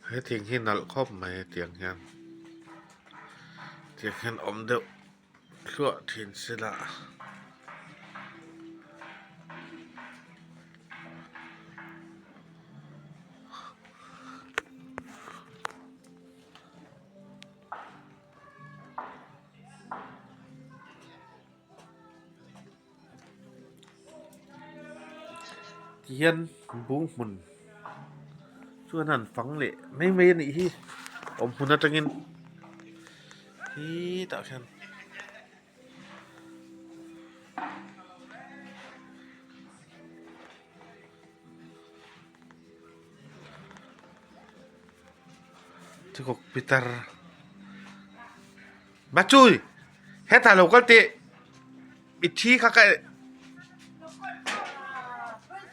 He thing hi nalh khawp mai tiang hian tiang hian awm deuh thluah thin sela. Tihian bung hmun chuan an fang leh mai mai a nih hi awm hmun atangin heetah khian. Chukawk pitar Bachui hetah lo kal teh i thi kha ka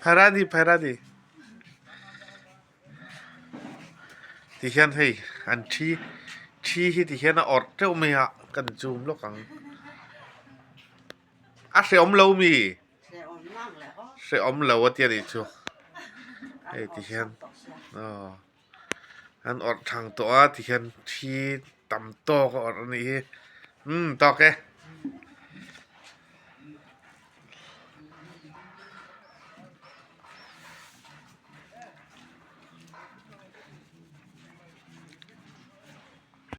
Phairani Phairani ti hian hei an thi thi hi ti hian a awrh teuh mai a kan zoom lawk ang a hrehawm lo mi hrehawm lo a tia nih chu hei ti hian aw. An awrh thang tawh a tikhian thi tam tawk a awrh a nih hi umm tawk e.